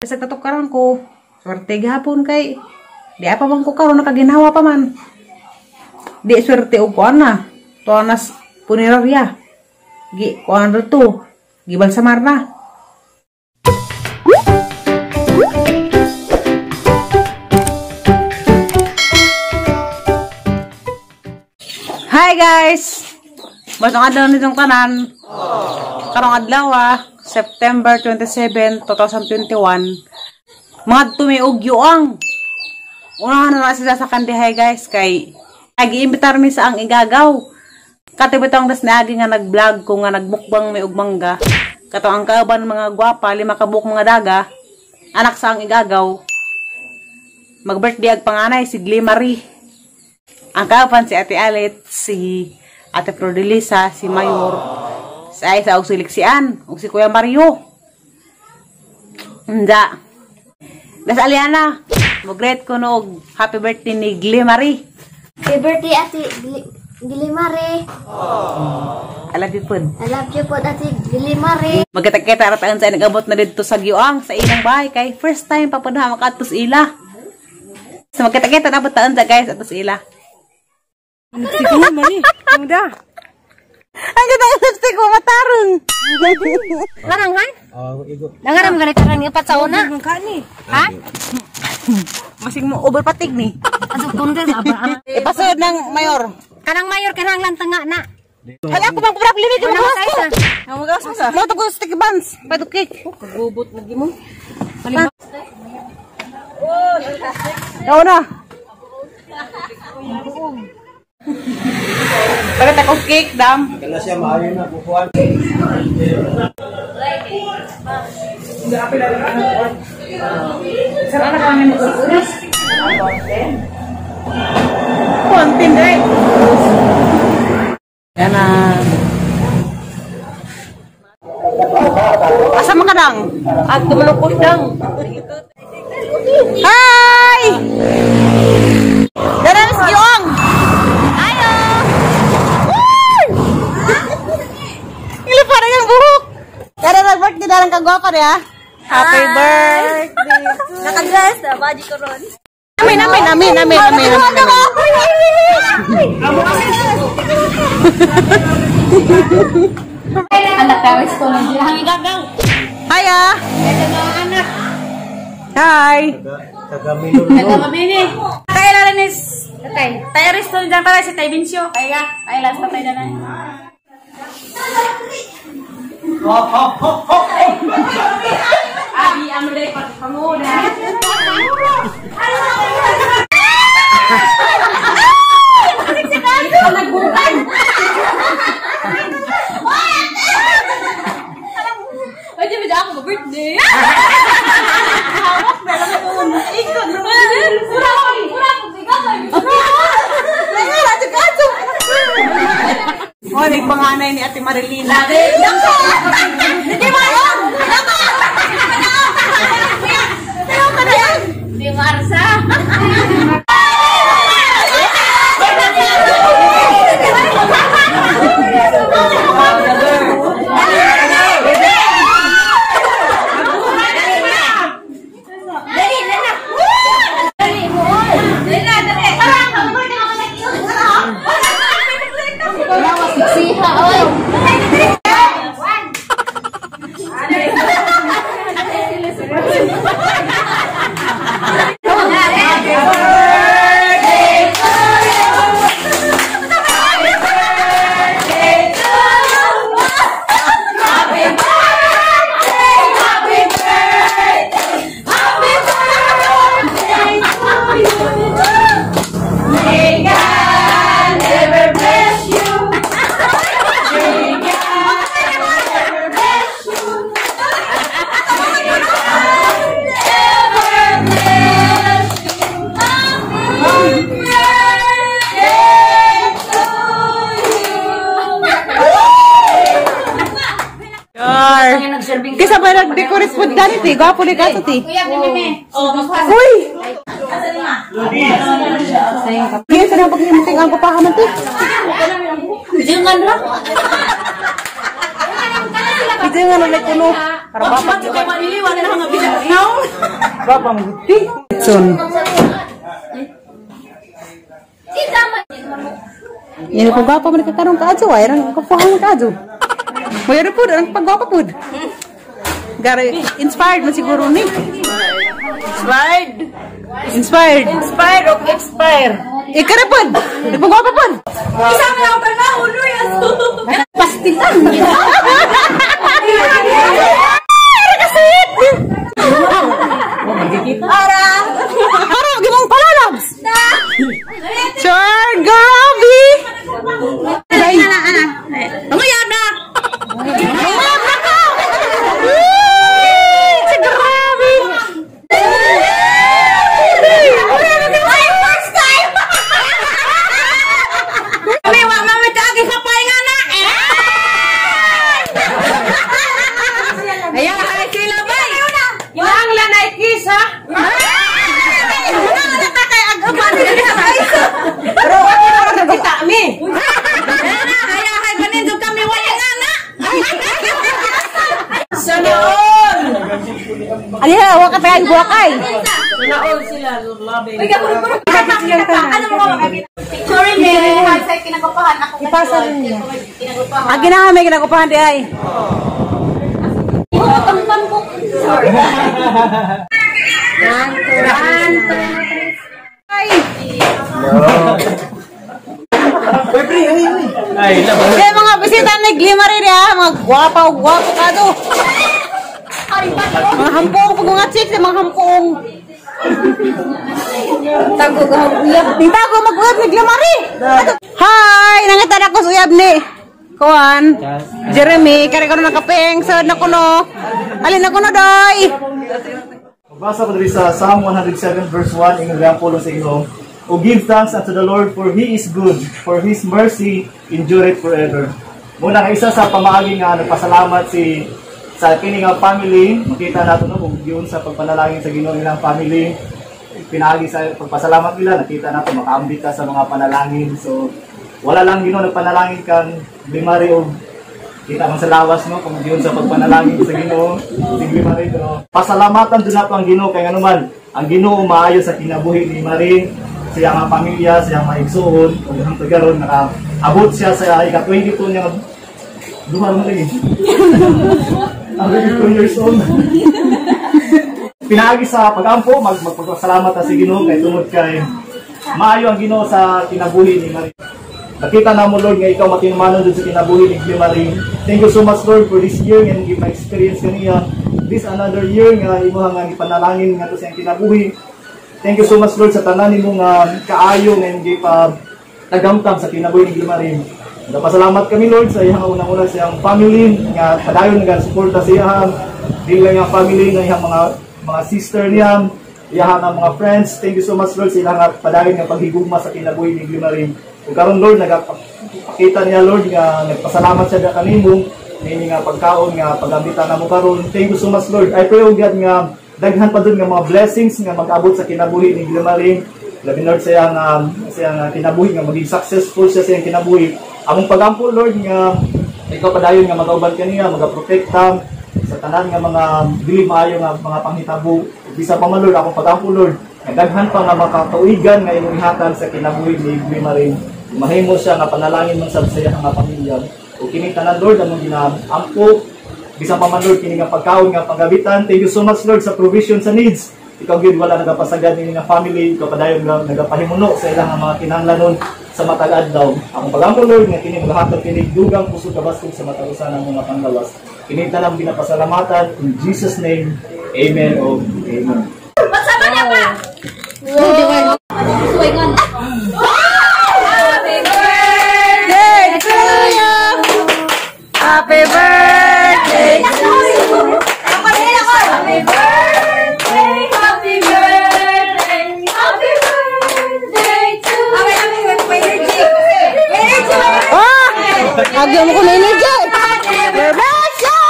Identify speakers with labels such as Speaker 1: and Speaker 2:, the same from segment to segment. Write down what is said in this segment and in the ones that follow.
Speaker 1: Sa katukaran ko, swerte gihapon kay di pa man ko karon nakaginawa pa man. Di swerte og kuan na. Tuanas punerarya. Gi kuan to. Gibalsamar na. Hi guys! Matong adlaw nitong tanan. Karong adlaw September 27, 2021. Mga tumiog yuang. Unahan na sila sa kandihay guys kay agi-imbitar mi sa ang igagaw. Katibitong das naagi nga nag-vlog ko nga nagmukbang may og mangga. Kato ang kauban mga gwapa, 5 ka buok mga daga, anak sa ang igagaw. Mag-birthday ag panganay si Glee Marie. Ang kauban si Ate Alit, si Ate Flordelisa, si Mayor, si Aisa og si Lixian, og si Kuya Mario. Unda. Das Aliana, mo-greet ko no og happy birthday ni Glee Marie.
Speaker 2: Happy birthday Ate Glee Marie.
Speaker 1: I love you pod.
Speaker 2: I love you pod Ate Glee Marie.
Speaker 1: Magkita-kita ra taon sa nag-abot na didto sa Giuang sa ilang bahay kay first time pa pod ha makaadto sa ila. So magkita-kita na pod taon sa guys ato sa ila.
Speaker 3: Sige Marie, muda.
Speaker 1: Ang ganda ng lipstick mo matarong.
Speaker 4: Larang han? Oh, igo. Nangaram ganit tarang ni upat sa una. Ha?
Speaker 1: Masig mo over patig ni.
Speaker 4: Aso tundel sa aba.
Speaker 1: Ipasod ng mayor.
Speaker 4: Kanang mayor kanang lang tanga na.
Speaker 1: Hala ko bang kubrap limit mo
Speaker 4: ko.
Speaker 1: Magawas mo sa. Mo to ko sticky buns, pado cake.
Speaker 3: Oh, kagubot lagi mo.
Speaker 1: Daw na. Palit ako cake, dam.
Speaker 5: Kala siya maayo na kukuan.
Speaker 1: Sarap na kami mag-uris. Konti na. Yan na. Asa man ka dang?
Speaker 3: At tumalukos dang.
Speaker 1: Hi! Dara na si Giong! Ayo! Ilo parang yung buhok! Dara na birthday darang kagwapa niya. Happy birthday!
Speaker 2: Nakadress na, body ko ron.
Speaker 1: Amin, amin, amin, amin, amin, amin.
Speaker 4: Anak tawis ko lang. Ang igagaw.
Speaker 1: Hi ah! Hi!
Speaker 4: Taga-Mini. Tayo lalanis. Tatay. Tayo resto dyan pala si Tay Vincio. Kaya, tayo last tatay na na. Abi, amre, pamuda. Nagbukan. Ay, di ba ako birthday? Hawak na lang ako. Ikot.
Speaker 1: Oh, nagpanganay ni Ate Marilina.
Speaker 4: Hindi mo alam! Hindi mo arsa.
Speaker 1: Kisa ba nag-decorate po dani ti? Gwapo ni kato ti. Uy! Ngayon sa nang paghimuting ang papahaman ti.
Speaker 4: Jangan ra.
Speaker 1: Ito yung ano, like, kuno. Para bapak.
Speaker 3: Wala na nga bilang.
Speaker 1: Gwapa mo guti. Son. Yan po gwapa man kakarong kaadyo ay rang kapuhan kaadyo. Mayroon po ang pagwapa pud. Gary inspired man siguro ni.
Speaker 3: Inspired.
Speaker 1: Inspired.
Speaker 3: Inspired o expire.
Speaker 1: Ikara pud. Di po gwapa pud.
Speaker 4: Isa mo lang pa ulo yan.
Speaker 1: Pastilan. Kasit. Ara. Ara gimong palalabs. Char, grabe. Ay.
Speaker 4: Ana. Panguyab na.
Speaker 1: Panguyab na ka. Uy, grabe.
Speaker 4: Ay, first time. Kami wa mami kaagi kapay nga na.
Speaker 1: Ayan, hay sila bay.
Speaker 3: Yung lanay kiss ha?
Speaker 1: Pero
Speaker 3: Kita mi.
Speaker 4: Ay, ganito kami wala nga na.
Speaker 3: Sana all.
Speaker 1: Aliha, wa ka tayo buwakay.
Speaker 3: Sana all sila. Love it.
Speaker 4: Ano mo Picture niya. Sa kinakupahan ako.
Speaker 1: Ipasa rin niya. Agi na may ginakupahan di ay.
Speaker 4: Sorry.
Speaker 1: Ay.
Speaker 5: Ay, laban.
Speaker 1: Kaya mga bisita ni Glimmery niya, mga gwapa o gwapo ka do. Mga hampong pag mga chicks, mga hampong. Tago ka uyab. Di tago mag-uyab ni Glimmery. Hi, nangitan ako sa uyab ni Kuan. Jeremy, kare ko na nakapeng, sad na kuno. Alin na kuno doy.
Speaker 5: Magbasa ko diri sa Psalm 107 verse 1 ingon ang pulong sa Ginoo. O give thanks unto the Lord, for He is good, for His mercy endureth forever. Muna nga isa sa pamaagi nga nagpasalamat si sa kini nga family, makita nato no kung yun sa pagpanalangin sa Ginoo ilang family, pinaagi sa pagpasalamat nila, nakita nato makaambit ta sa mga panalangin. So wala lang Ginoo nagpanalangin kang Glimmery og kita man sa lawas no kung yun sa pagpanalangin sa Ginoo si Glimmery, pero pasalamatan dun nato ang Ginoo kay nganuman ang Ginoo maayo sa kinabuhi ni Marie, siya nga pamilya, siya mga igsuon, ug hangtod karon nakaabot siya sa ika-22 niya duha man lagi. Ang 22 years old. Pinaagi sa pag-ampo, magpasalamat ta sa Ginoo kay tungod kay maayo ang Ginoo sa kinabuhi ni Marie. Nakita na mo Lord nga ikaw matinumanon dun sa kinabuhi ni Glimmery. Thank you so much Lord for this year nga imong ma-experience kaniya. This another year nga imuha nga gipanalangin ngadto sa iyang kinabuhi. Thank you so much Lord sa tanan nimo nga kaayo nga imong gipatagamtam sa kinabuhi ni Glimmery. Nagpasalamat kami Lord sa iyang unang-una sa iyang family nga padayon nga suporta sa iyang dili lang iyang family nga iyang mga sister niya, iyang mga friends. Thank you so much Lord sa iyang padayon nga paghigugma sa kinabuhi ni Glimmery. Ug karon Lord nagapakita niya Lord nga nagpasalamat siya kanimo niini nga pagkaon nga pagambitan namo karon. Thank you so much Lord. I pray O God nga daghan pa dun nga mga blessings nga mag-abot sa kinabuhi ni Glimmery. Labi Lord sa iyang kinabuhi nga maging successful siya sa iyang kinabuhi. Among pagampo Lord nga ikaw padayon nga magauban kaniya, magaprotekta sa tanan nga mga dili maayo nga mga panghitabo. Bisa pa man Lord akong pagampo Lord nga daghan pa nga makatuigan nga imong ihatag sa kinabuhi ni Glimmery. Mahimo siya nga panalangin man sab sa iyang nga pamilya. O kini tanan Lord among ginaampo bisan pa man Lord kini nga pagkaon nga panggabitan. Thank you so much Lord sa provision sa needs. Ikaw gyud wala nagapasagad nini nga family, ikaw padayon nga nagapahimuno sa ilang mga kinahanglanon sa matag adlaw. Akong pagampo Lord nga kini magahatag kini dugang kusog kabaskog sa matag usa ng mga panglawas. Kini tanan ginapasalamatan in Jesus name. Amen o amen.
Speaker 4: Magsama niya pa. Happy birthday
Speaker 1: to you. Happy birthday to you.
Speaker 4: Happy birthday, happy birthday, happy birthday to you. May energy. May energy.
Speaker 1: Ah! Agyo mo ko na energy. Bless you.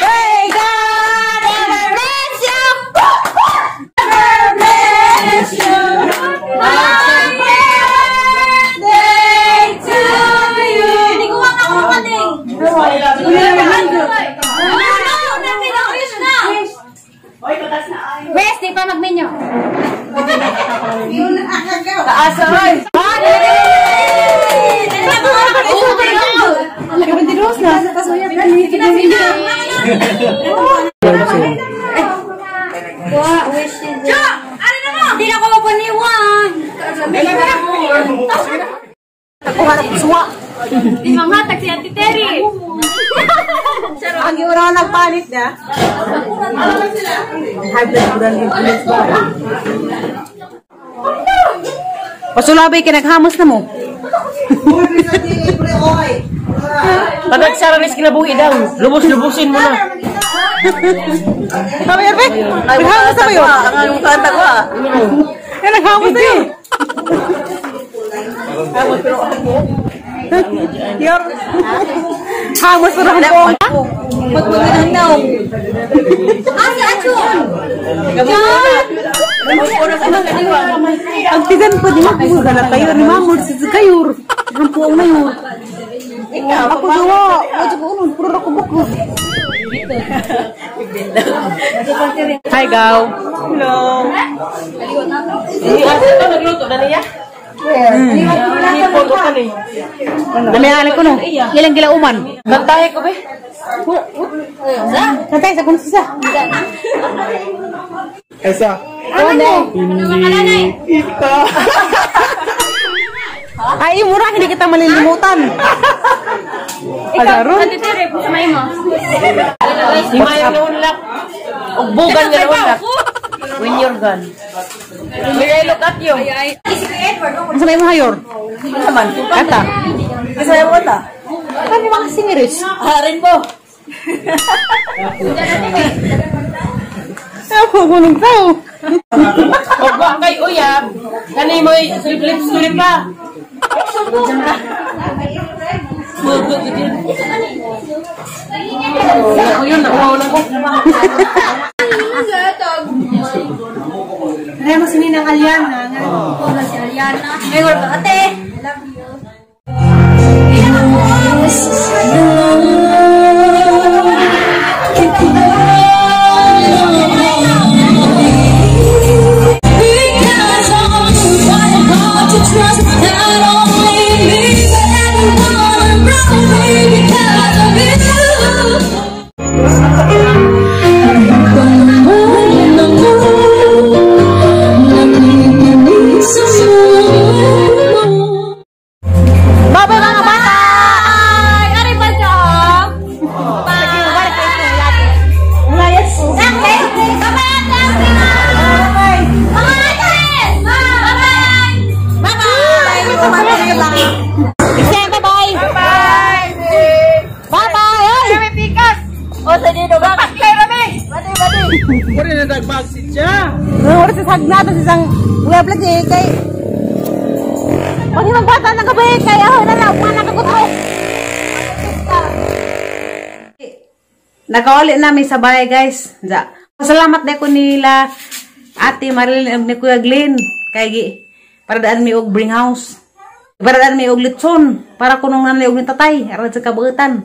Speaker 1: May God ever bless you.
Speaker 4: Bless you. Happy birthday to you. Hindi ko makakakaling. Wes, di pa magminyo.
Speaker 3: Taas oy.
Speaker 4: Jo! Ano na mo? Di na ko mapaniwan. Di manghatag si Auntie Terry.
Speaker 1: Ang iura nagpalit na. Pasulabay ka naghamos na mo.
Speaker 3: Pagagsara ni kinabuhi daw. Lubos-lubusin mo na.
Speaker 1: Sabi Erbe, naghamos na ba yun?
Speaker 3: Ang kanta ko ah.
Speaker 1: Eh, naghamos na yun. Yor. Hamos na rin ko.
Speaker 2: Asa achon.
Speaker 1: Ang tigan pa di mo gala kayo ni mamur si kayo. Ang puong na yun. Ako gawa. Wajib ko unon, puro ako buko. Hi, Gaw. Hello.
Speaker 3: Asa to nagluto na niya?
Speaker 1: Dami ang ko no. Ilang gilauman.
Speaker 3: Kantahe ko be.
Speaker 1: Kantay sa kuno sisa.
Speaker 5: Esa. Hindi kita.
Speaker 1: Ay, mura hindi kita malilimutan.
Speaker 4: Ikaw, Auntie Terry, sumay mo.
Speaker 3: Himayo na unlak. Ugbugan nga na unlak. When you're gone. When I look at you.
Speaker 1: Ang sabay mo hayor.
Speaker 3: Naman.
Speaker 1: Kata.
Speaker 3: Kasaya mo ta.
Speaker 1: Kani mga singiris.
Speaker 3: Harin mo.
Speaker 1: Ako gulong tao.
Speaker 3: Ugwa kay uyab. Kani mo slip pa. Ako yun, nauwaw lang ko.
Speaker 1: Kaya mo si Ninang Aliana.
Speaker 2: Si Aliana. Ngayon ka ate. I love you.
Speaker 6: Because I'm trying hard to trust not only me, but everyone around me because of you.
Speaker 1: Bye-bye mga bata!
Speaker 4: Ay, ari ba siya?
Speaker 1: Layas.
Speaker 2: Okay. Bye-bye ate. Bye. Mga ate. Bye-bye.
Speaker 1: Bye-bye! Bye-bye! Bye-bye! Bye-bye! Ay!
Speaker 4: O, sa dito ba?
Speaker 5: Pwede na dagbag si Cha.
Speaker 1: Wala sa sagnata sa isang web lagi kay pag imong bata nang gabi kay ako na lang wala ka. Nakauli namin sa bahay guys. Ja. Salamat dai ko nila Ate Marilyn ug ni Kuya Glenn kay gi para daan mi og bring house. Para daan mi og litson para kunong nanay og ni tatay aron sa kabuutan.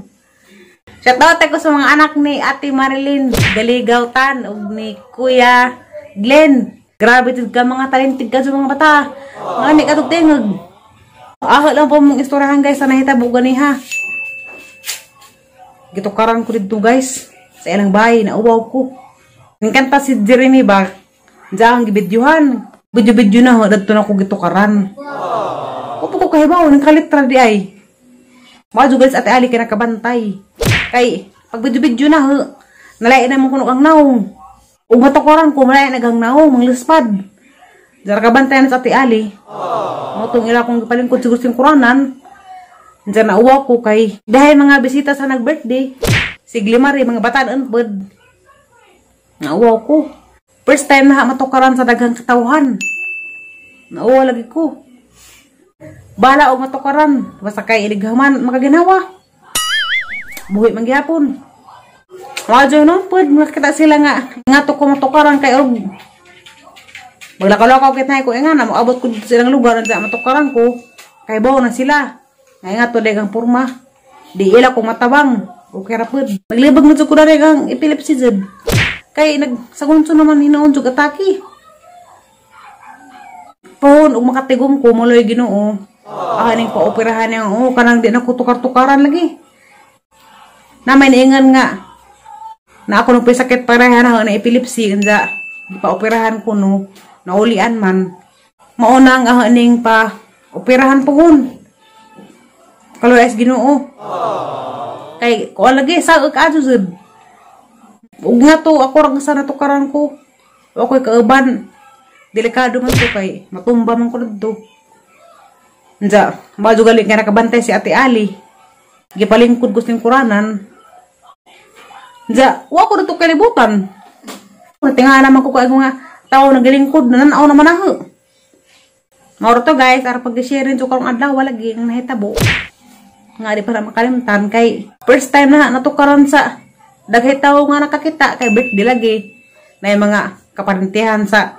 Speaker 1: Shout out ko sa mga anak ni Ate Marilyn Galigaw Tan ug ni Kuya Glenn. Grabe tud ka mga talented ka sa mga bata. Mga ni katug tingog. Ako lang po mong istoryahan guys sa nahitabo ganiha. Gitukaran ko dito guys sa ilang bahay nauwaw ko. Ningkanta si Jeremy ba? Diyan ang gibidyuhan. Bidyo-bidyo na ho dadto na ko gitukaran. Opo ko kahibaw nang kalitra di ay. Mga guys Ate Ali kay nakabantay. Kay pag bidyo-bidyo na ho nalain na mo kuno ang naong. Ug matukaran ko malain nagang naong manglispad. Dara kabantay na sa Ate Ali. Mo tong ila kong gipalingkod siguro sing kuranan. Diyan nauwaw ko kay dahil mga bisita sa nag-birthday si Glimari mga bataan pod. Nauwaw ko. First time na matukaran sa daghang katawhan. Nauwaw lagi ko. Bala og matukaran basta kay ilighaman makaginawa. Buhi man gihapon. Wa no pod makita sila nga ngato ko matukaran kay og maglakaw-lakaw kit na ko nga na moabot ko dito sa ilang lugar unsa matukaran ko kay bawo na sila. Ngay nga to ang porma. Di ila ko matabang. Okay ra pud. Maglibag na jud ko diri ang epilepsy jud. Kay nagsagunso naman hinoon jud atake. Pohon ug makatigom ko muloy Ginoo. Aning paoperahan niya oo kanang di na ko tukar-tukaran lagi. Na may niingan nga na ako nung sakit pareha na na epilepsy unsa paoperahan ko no naulian man. Mauna ang aning pa operahan pohon. Kaluoy sa Ginoo. Kay kuan lagi sa kaadyo jud. Ug nga to ako ra sa natukaran ko. Wa ko'y kauban. Delikado man to kay matumba man ko didto. Unsa, maayo gali nga nakabantay si Ate Ali. Gipalingkod ko sa lingkuranan. Unsa, wa ko dito kalibutan. Tinga naman ko kay nga tao nagalingkod nananaw naman ako. Mao to guys, ara pag-share rin karong adlaw lagi ang nahitabo. Nga di pa na makalimtan kay first time na natukaran sa daghay tawo nga nakakita kay birthday lagi. Na yung mga kaparintihan sa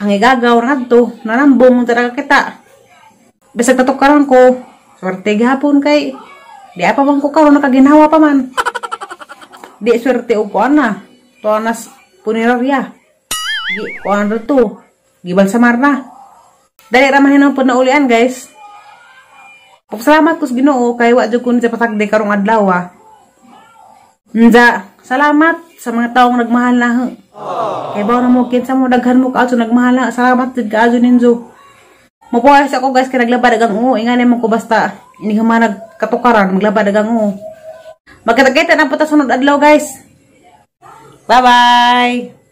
Speaker 1: ang igagaw na kadto nanambong sa nakakita. Bisag natukaran ko, swerte gihapon kay di pa man ko karon nakaginhawa pa man. Di swerte og kuan na. Tuwa na punerarya. Gi kuan ra to. Gibalsamar na. Dali ra man hinuon pod na ulian guys. Pasalamat ko sa Ginoo kay wa jud ko sa patagdi karong adlaw. Nja, salamat sa mga taong nagmahal na. Kay bawo na mo kinsa mo daghan mo kaayo nagmahal na. Salamat jud kaayo ninyo. Mapuwas ako guys kay naglaba dagang oo. Ingani man ko basta ini humanag katukaran maglaba dagang oo. Magkita-kita na po ta sunod adlaw guys. Bye bye.